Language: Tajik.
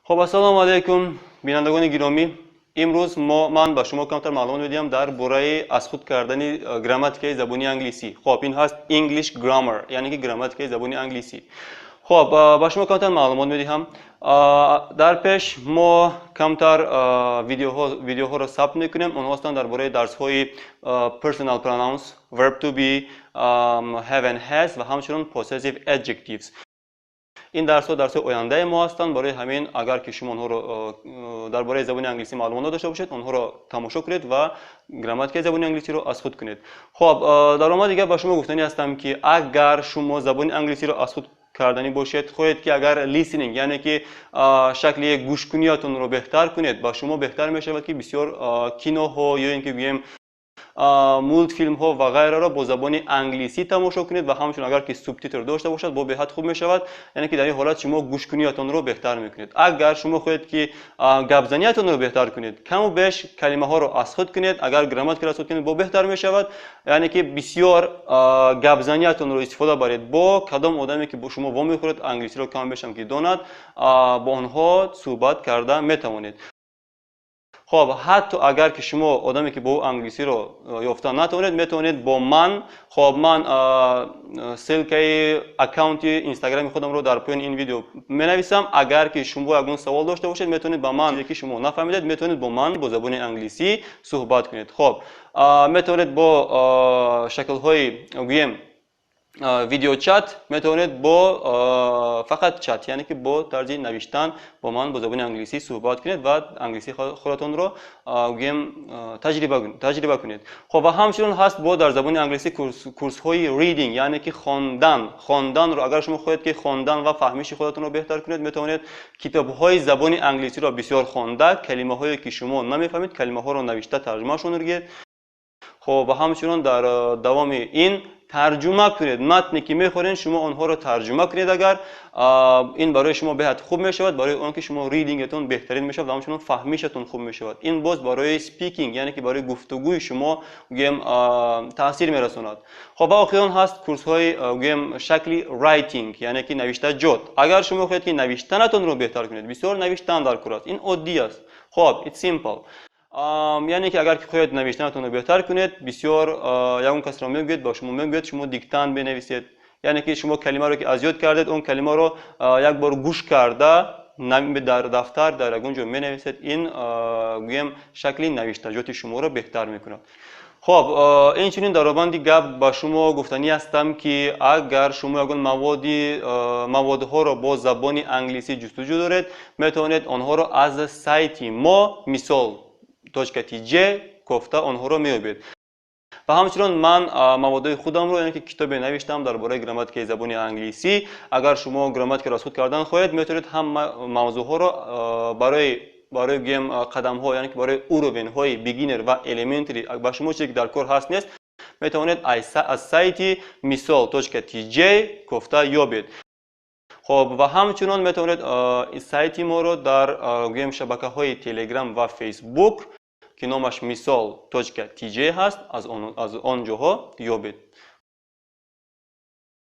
Хуб, ассалому алайкум, бинандагони гиромӣ. Имрӯз мо ман ба шумо камтар маълумот медиҳам дар бораи аз худ кардани грамматикаи забони англисӣ. Хоб, ин ҳаст English grammar, яъне ки грамматикаи забони англисӣ. Хоб, ба шумо камтар маълумот медиҳам. Дар пеш мо камтар видеоҳоро сабт мекунем. Онҳо ҳастанд дар бораи дарсҳои personal pronouns, verb to be, have and has ва ҳамчунин possessive adjectives. Ин дарсҳо дарсҳои ояндаи мо ҳастанд. Барои ҳамин, агар ки шумо онҳоро дар бораи забони англисӣ маълумот надошта бошед, онҳоро тамошо кунед ва грамматикаи забони англисиро аз худ кунед. Хоб, дар омад дигар ба шумо гуфтанӣ ҳастам, ки агар шумо забони англисиро аз худ карданӣ бошед, хоҳед ки агар listening, яъне ки шакли гӯшкуниятонро беҳтар кунед, ба шумо беҳтар мешавад, ки бисёр киноҳо ё ин ки гӯем мултфилмҳо ва ғайраро бо забони англисӣ тамошо кунед ва ҳамчунин агар ки субтитр дошта бошад, бо беҳад хуб мешавад, яъне ки дар ин ҳолат шумо гӯшкуниятонро беҳтар мекунед. Агар шумо хоҳед ки гапзаниятонро беҳтар кунед, каму беш калимаҳоро аз худ кунед. Агар грамматикаро аз худ кунед, бо беҳтар мешавад, яъне ки бисёр гапзаниятонро истифода баред. Бо кадом одаме ки бо шумо вомехӯрад, англисиро каму бешам ки донад, бо онҳо суҳбат карда метавонед. Хоб, ҳатто агар ки шумо одаме ки бо ӯ англисиро ёфта натавонед, метавонед бо ман. Хоб, ман ссылкаи аккаунти Инстаграми худамро дар поёни ин видео менависам. Агар ки шумо ягон савол дошта бошед, метавонед ба ман, ки шумо нафаҳмидед, метавонед бо ман бо забони англисӣ суҳбат кунед. Хоб, метавонед бо шаклҳои, гӯем, видеочат, метавонед бо фақат чат, яъне ки бо тарзи навиштан бо ман бо забони англисӣ суҳбат кунед ва англисии худатонро, гӯем, таҷриба кунед. Хоб, ва ҳамчунин ҳаст бо дар забони англисӣ курсҳои reading, яъне ки хондан. Хонданро агар шумо хоҳед ки хондан ва фаҳмиши худатонро беҳтар кунед, метавонед китобҳои забони англисиро бисёр хонда, калимаҳое ки шумо намефаҳмед, калимаҳоро навишта, тарҷумаашонро гиред. Хоб, ва ҳамчунин дар давоми ин тарҷума кунед. Матне ки мехонед, шумо онҳоро тарҷума кунед. Агар ин барои шумо беҳад хуб мешавад, барои он ки шумо reading атон беҳтарин мешавад ва ҳамчунин фаҳмишатон хуб мешавад. Ин боз барои speaking, яъне ки барои гуфтугӯи шумо, гӯем, таъсир мерасонад. Хоб, ва охирон ҳаст курсҳои, гӯем, шакли writing, яъне ки навиштаҷот. Агар шумо хоҳед ки навиштанатонро беҳтар кунед, бисёр навиштан дар кор аст. Ин оддӣ аст. Хоб, it's simple. Яъне ки агар ки хоҳед навиштанатонро беҳтар кунед, бисёр ягон касро мегӯед, ба шумо мегӯяд, шумо диктант бенависед, яъне ки шумо калимаро ки аз ёд кардед, он калимаро як бор гӯш карда, дар дафтар, дар ягон ҷо менависед. Ин, гӯем, шакли навиштаҷоти шуморо беҳтар мекунад. Хоб, инчунин дар робанди гап ба шумо гуфтанӣ ҳастам, ки агар шумо ягон маводҳоро бо забони англисӣ ҷустуҷӯ доред, метавонед онҳоро аз сайти мо misol.tj кофта, онҳоро меёбед. Ва ҳамчунон ман маводҳои худамро, яъне ки китобе навиштам дар бораи грамматикаи забони англисӣ. Агар шумо грамматикаро аз худ кардан хоҳед, метавонед ҳама мавзӯъҳоро барои, гӯем, қадамҳо, яъне ки барои уровень ҳои beginner ва elementary, ба шумо чизе ки дар кор ҳаст нест, метавонед аз сайти misol.tj кофта ёбед. Хоб, ва ҳамчунон метавонед сайти моро дар, гӯем, шабакаҳои Телеграм ва Фейсбук, ки номаш misol.tj ҳаст, аз он ҷоҳо ёбед.